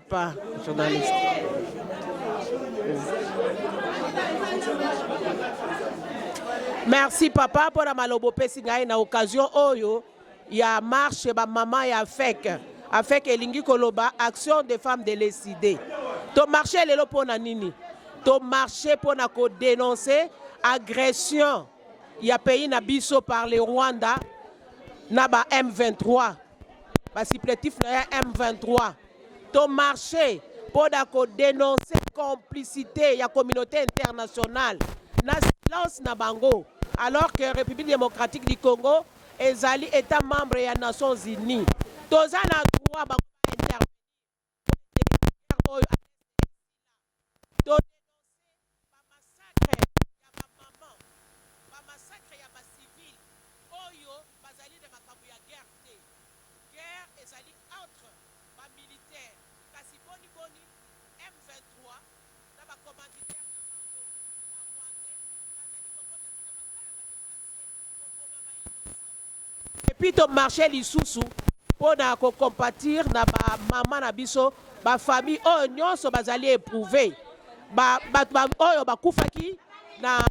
Papa journaliste. Merci papa mpo na maloba opesi ngai na occasion oyo ya marche ba mama ya AFEC. AFEC elingi koloba Action des femmes de l'ECIDE. To marche lelo mpo na nini? To marche mpo na ko denoncer agression ya pays na biso par le Rwanda na ba M23. Ba supplétifs na ya M23. To marche mpo na ko denoncer complicité ya communauté internationale na silence na bango alors que République démocratique du Congo ezali Etat membre ya Nations Unies. Toza na droit bango ba intervenir po ete guerre oyo à l'est esila. To denoncer ba massacres ya ba mamans, ba massacres ya ba civils oyo bazali na makambo ya guerre te. Guerre ezali entre ba militaires kasi boni boni M23 na ba commanditaires na bango ba rwandais bazali kokota ti na ba camps ya ba deplaces koboma ba innocents. Et puis to marcher lisusu pona ko compatir na ba maman na biso, ba famille oyo nionso bazali eprouver, ba batu ba oyo bakufaki na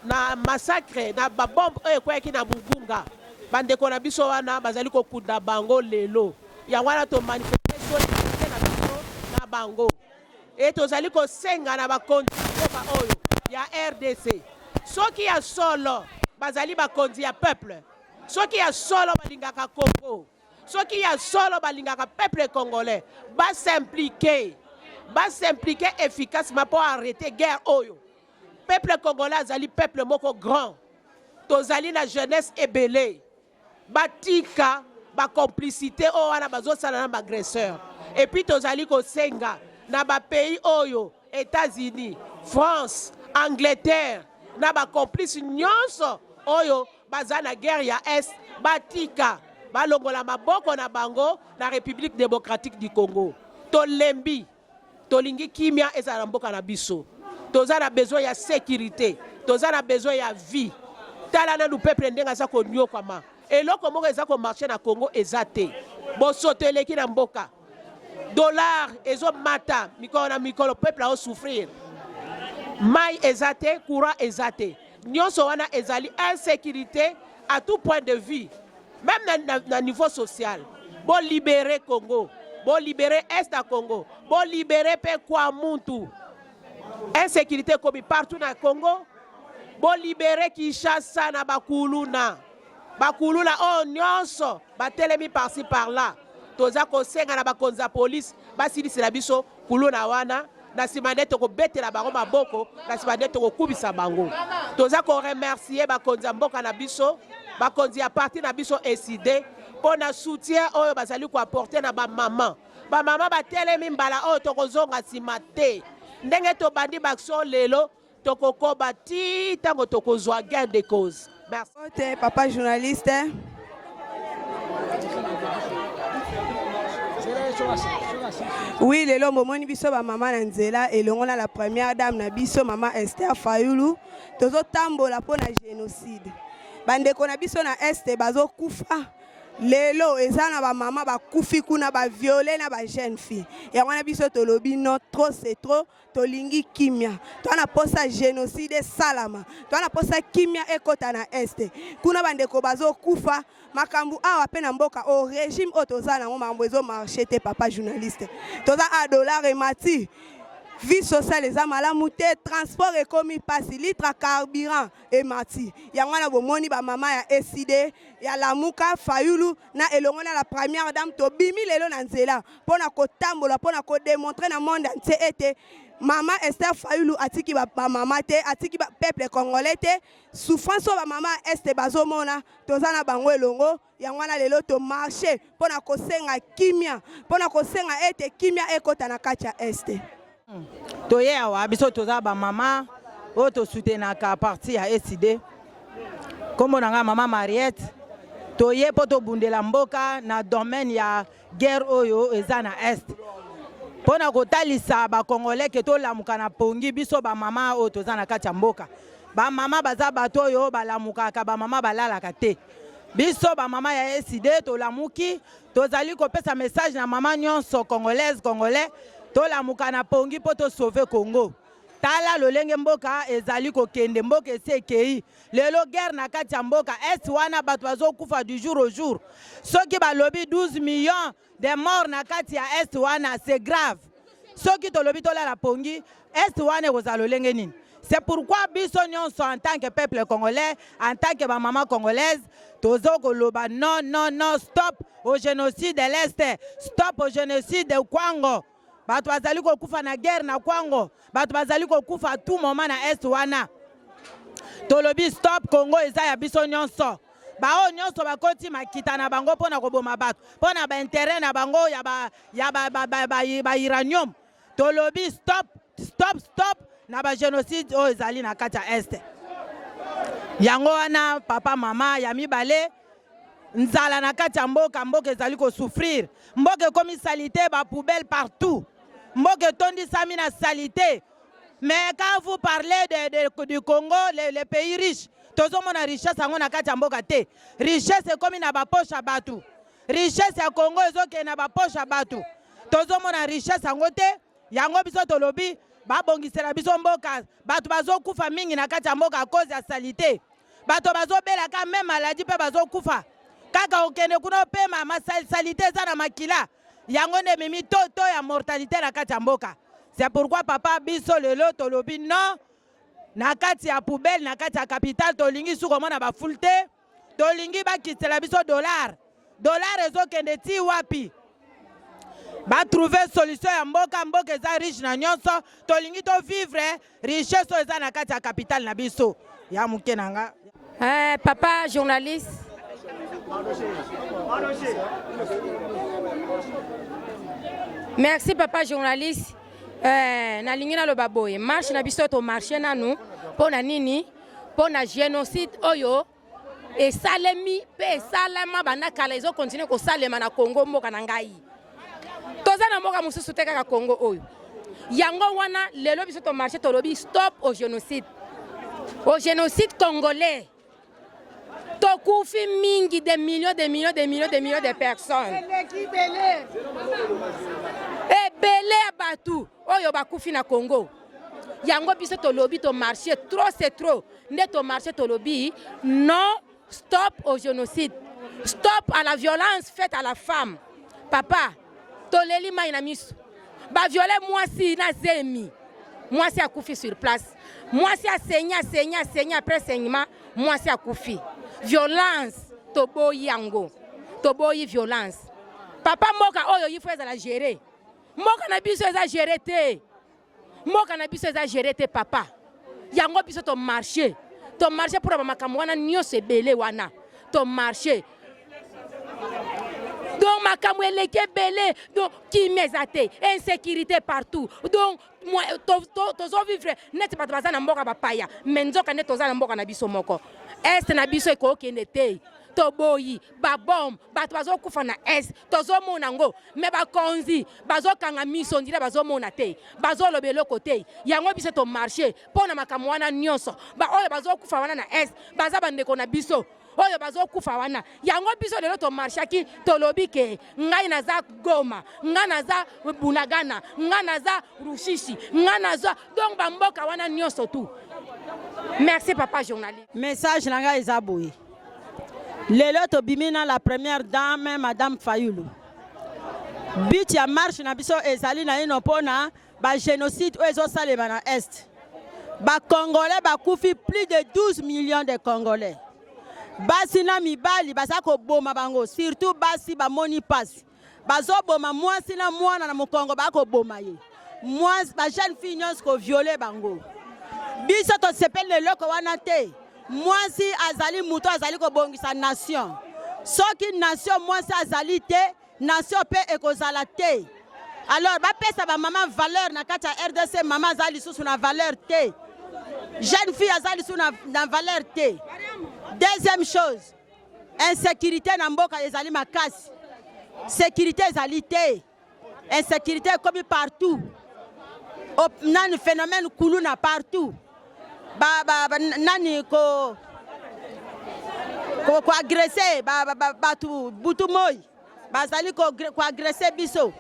na massacre na ba bombe oyo ekweyaki na Mugunga, ba ndeko na biso wana bazali kokunda bango lelo. Yango wana to manifester solidarite na biso na bango. Et tozali kosenga na bakonzi ya mboka oyo ya rdc, soki ya solo bazali bakonzi ya peuple, soki ya solo balingaka Congo, soki ya solo balingaka peuple congolais, ba s'impliquer, ba s'impliquer efficacement po arreter guerre oyo. Peuple congolais azali peuple moko grand, tozali na jeunesse ebele. Batika ba complicite oyo wana bazosala na ba agresseurs. Et puis tozali kosenga na ba pays oyo Etats-Unis, France, Angleterre na ba complices nyonso oyo baza na guerre ya Est batika balongola maboko na bango na Republique democratique du Congo. Tolembi. Tolingi kimia ezala na mboka na biso. Toza na besoin ya securite, toza na besoin ya vie. Tala nanu peuple ndenge aza konyokwama. Eloko moko eza ko marcher na Congo eza te. Bosoto eleki na mboka. Dollar ezo mata mikolo na mikolo, peuple azo souffrir. Mayi eza te, courant eza te. Nionso wana ezali insecurite à tout point de vue. Meme na, na, na niveau social. Bo liberer Congo. Bo liberer Est ya Congo. Bo liberer pe Kwamuntu. Insécurité ekomi partout na Congo. Bo liberer Kinshasa na bakuluna. Bakuluna oyo nyonso batelemi par-ci par-là. Toza kosenga na bakonzi ya police basilisela biso kuluna wana na nsima nde tokobetela bango maboko, na nsima nde tokokubisa bango. Toza ko remercier bakonzi ya mboka na biso, bakonzi ya parti na biso ECIDE mpo na soutien oyo bazali ko apporter na ba mama. Ba mama batelemi mbala oyo tokozonga nsima te. Ndenge tobandi ba action lelo, Tokokoba ti tango tokozua gain de cause. Merci. Mbote papa journaliste. Oui, lelo bomoni biso ba mama na nzela elongo na la première dame na biso mama Esther Fayulu tozotambola mpo na génocide. Bandeko na biso na est bazokufa lelo eza na ba mama bakufi kuna ba viole na ba jeune fille. Yango wana biso tolobi non trop c'est trop. Tolingi kimia. Toa na posa genocide esalama. Toa na posa kimia ekota na est. Kuna bandeko bazo kufa. Makambu awa pe na mboka oyo regime oyo toza nango makambo ezo marche te papa journaliste. Toza awa dollar emati. Vie sociale eza malamu te, transport ekomi pasi, litre ya carburant emati. Yango wana bomoni ba mama ya ECIDE, ya Lamuka, Fayulu na elongo na la première dame tobimi lelo na nzela mpo na kotambola mpo na ko demontrer na monde entier ete mama Esther Fayulu atiki ba, ba mama te, atiki ba peuple congolais te. Souffrance oyo ba mama ya Est bazomona toza na bango elongo. Yango wana lelo to marche mpo na kosenga kimia, mpo na kosenga ete kimia ekota na kati ya Est. Toye awa biso toza ba mama oyo tosutenaka parti ya ECIDE. Kombo na ngai mama Mariette. Toye mpo tobundela mboka na domaine ya guerre oyo eza na Est. Mpo na kotalisa ba Congolais ke tolamuka na pongi biso ba mama oyo toza na kati ya mboka. Ba mama baza bato oyo balamukaka, ba mama balalaka te. Biso ba mama ya ECIDE tolamuki, tozali kopesa message na mama nyonso congolaise congolais, tolamuka na pongi mpo to sauver Congo. Tala lolenge mboka ezali kokende, mboka esi ekei. Lelo guerre na kati ya mboka est wana bato bazokufa du jour au jour. Soki balobi 12 millions de morts na kati ya est wana c'est grave. Soki tolobi tolala pongi, est wana ekozala lolenge nini? C'est pourquoi biso nyonso en tant que peuple congolais, en tant que ba maman congolaise, tozo koloba non non non stop au génocide de l'Est, stop au génocide de Kwango. Bato bazali kokufa na guerre na Kwango, bato bazali kokufa à tout moment na Est wana. Tolobi stop, Congo eza ya biso nyonso. Baoyo nyonso bakoti makita na bango mpo na koboma bato mpo na bainteret na bango ya ba, ya ba, ba, ba, ba, ba uranium. Tolobi stop stop stop na ba genocide oyo ezali na kati ya Est. Yango wana papa mama ya mibale nzala na kati ya mboka, mboka ezali kosouffrir, mboka ekomi salite, ba poubelle partout, mboka etondisami na salite. Mais quand vous parlez de, de, du Congo, le, le pays riche, tozomona richesse yango na kati ya mboka te. Richesse ekomi na ba poche ya bato. Richesse ya Congo ezokende na ba poche ya bato. Tozomona richesse yango te. Yango biso tolobi babongisela biso mboka. Bato bazokufa mingi na kati ya mboka à cause ya salite. Bato bazobela ka même maladie mpe bazokufa. Kaka okende kuna opema salite eza na makila. Yango nde ememi to to ya mortalité na kati ya mboka. C'est pourquoi papa biso lelo tolobi non na kati ya poubelle na kati ya capitale tolingi su komona ba foule te. Tolingi bakitela biso dollar. Dollar ezokende ti wapi? Ba trouver solution ya mboka, mboka eza riche na nyonso, tolingi to vivre richesse oyo eza na kati ya capitale na biso. Ya moke na nga. Eh, papa journaliste. Merci papa journaliste. Eh, nalingi naloba boye marche na biso to marche nanu mpo na nini? Mpo na génocide oyo esalemi mpe esalama banda kala ezokontinue kosalema na Congo mboka na ngai. Toza na mboka mosusu te kaka Congo oyo. Yango wana lelo biso to marche tolobi stop au génocide. Au génocide congolais. Tokufi mingi des millions des millions des millions des millions de personnes. Ebele ya bato oyo bakufi na Congo. Yango biso tolobi to marche trop c'est trop. Nde to marche tolobi non stop au génocide. Stop à la violence faite à la femme. Papa, toleli mai na miso. Ba viole mwasi na zemi. Mwasi akufi sur place. Mwasi asenyi asenyi asenyi après saignement mwasi akufi. Violence toboyi yango. Toboyi violence. Papa mboka oyo il faut ezala gérer. Mboka na biso eza gérer te. Mboka na biso eza gérer te papa. Yango biso to marcher. To marcher pour ba makambo wana nyonso ebele wana. To marcher. Donc makambo eleki ebele, donc kimia eza te, insécurité partout. Donc tozo vivre neti bato baza na mboka bapaya, mais nzoka nde toza na mboka na biso moko. Est na biso ekokende te. Toboyi ba bombe, bato bazokufa na est, tozomona yango, mais bakonzi bazokanga miso ndila bazomona te, bazoloba eloko te. Yango biso to marcher mpo na makambo wana nyonso. Ba oyo bazokufa wana na est baza bandeko na biso oyo bazokufa wana. Yango biso lelo to marchaki, tolobi ke ngai naza Goma, ngai naza Bunagana, ngai naza Rushishi, ngai naza donc ba mboka wana nyonso tout. Merci papa journaliste. Message na ngai eza boye. Lelo tobimi na la première dame madame Fayulu. But ya marche na biso ezali naino mpona ba génocide oyo ezosalema na Est. Ba Congolais bakufi plus de 12 millions de Congolais. Basi na mibali baza koboma bango, surtout basi bamoni pasi. Bazoboma mwasi na mwana na mokongo bakoboma ye. Mwasi ba jeune fille nyonso ko violer bango. Biso tosepeli na eloko wana te. Mwasi azali moto azali kobongisa nation. Soki nation mwasi azali te, nation pe ekozala te. Alors bapesa ba mama valeur na kati ya RDC, mama azali lisusu na valeur te. Jeune fille azali lisusu na, na valeur te. Deuxième chose, insécurité na mboka ezali makasi. Sécurité ezali te. Insécurité ekomi partout. Op, nani phénomène kuluna partout. Ba, ba, ba nani ko Koagrese bato butu moi, bazali koagrese biso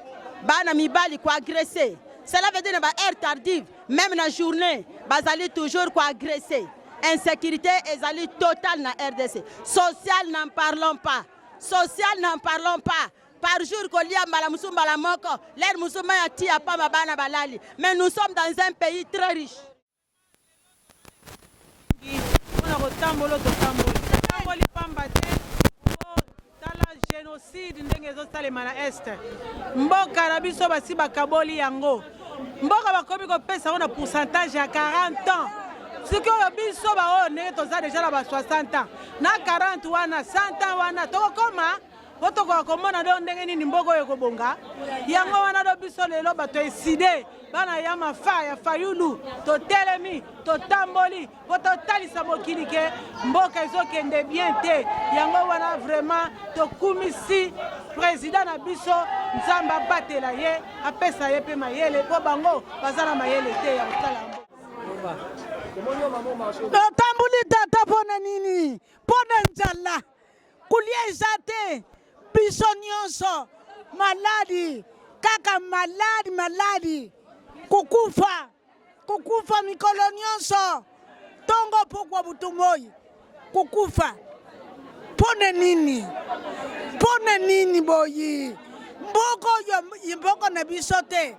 bana mibali, koagrese. Cela veut dire na ba heure tardive, même na journée, bazali toujours koagrese. Insécurité ezali totale na RDC. Social, n'en parlons pas. Social, n'en parlons pas. Par jour, kolia mbala mosusu mbala moko, lere mosusu mai ya tia pamba, bana balali. Mais nous sommes dans un pays très riche. Mpona kotambola, totamboli, totamboli pamba te. Po tala génocide ndenge ezosalema na Est. Mboka na biso basi bakaboli yango. Mboka bakomi kopesa yango na pourcentage ya 40 ans. Sikoyo biso baoyo ndenge toza deja na ba 60 ans, na 40 wana, 100 ans wana tokokoma po tokoka komona do ndenge nini mboka oyo ekobonga. Yango wana do biso lelo bato ECiDé, bana ya mafa ya Fayulu, totelemi, totamboli mpo totalisa mokili ke mboka ezokende bien te. Yango wana vraiment tokumisi président na biso. Nzambe abatela ye, apesa ye mpe mayele, mpo bango baza na mayele te ya kosala yango. Totambuli, tata, mpo na nini? Mpo na nzala, kolia eza te. Biso nyonso maladi, kaka maladi, maladi, kokufa, kokufa mikolo nyonso, ntongo, pokwa, butu, moi, kokufa. Mpo na nini? Mpo na nini boyi? Mboka oyo mboka na biso te.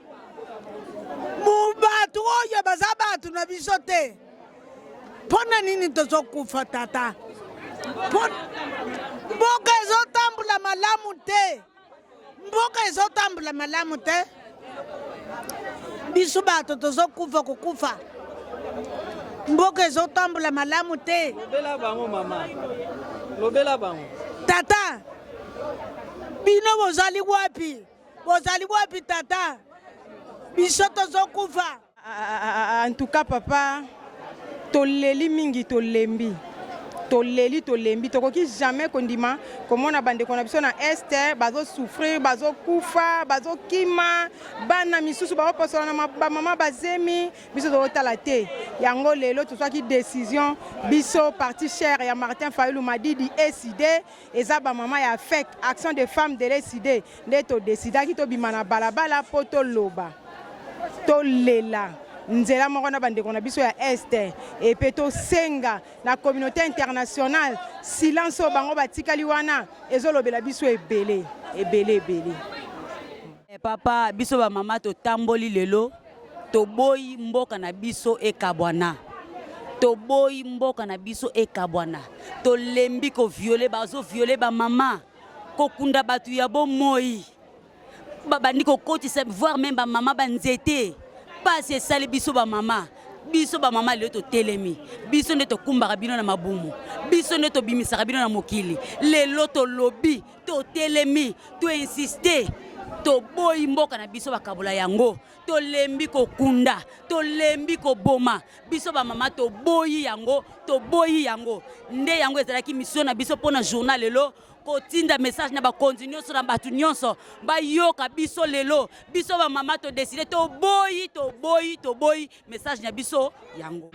Bato oyo baza bato na biso te. Mpo na nini tozokufa, tata? Mboka ezotambola malamu te, mboka ezotambola malamu te. Biso bato tozokufa, kokufa. Mboka ezotambola malamu te. Lobela bango, mama, lobela bango. Tata, bino bozali wapi? Bozali wapi, tata? Biso tozokufa. En tout cas, papa, toleli mingi, tolembi, toleli, tolembi. Tokoki jamais kondima komona bandeko na biso na Est bazosouffrir, bazokufa, bazokima, bana misusu baoposola na bamama bazemi. Biso tozotala te yango. Lelo tozwaki décision, biso parti cher ya Martin Fayulu Madidi, ECiDé, eza bamama ya FEC, Action des femmes de l'ECiDé, nde todesidaki tobima na balabala mpo toloba, tolela nzela moko na bandeko na biso ya Est, epe tosenga na communauté internationale. Silence oyo bango batikali wana ezolobela biso ebele, ebele, ebele. Papa, biso bamama totamboli lelo. Toboyi mboka na biso ekabwana, toboyi mboka na biso ekabwana. Tolembi kovioler, bazovioler bamama, kokunda bato ya bomoi, babandi kokotisa voire même bamama banzete. Pasi esali biso bamama. Biso bamama lelo totelemi. Biso nde tokumbaka bino na mabumu, biso nde tobimisaka bino na mokili. Lelo tolobi, totelemi, toinsiste, toboyi mboka na biso bakabola yango. Tolembi kokunda, tolembi koboma. Biso bamama toboyi yango, toboyi yango. Nde yango ezalaki mission na biso mpo na journée lelo, kotinda message na bakonzi nyonso, na bato nyonso bayoka biso. Lelo biso bamama todécider, toboyi, toboyi, toboyi. Message na biso yango.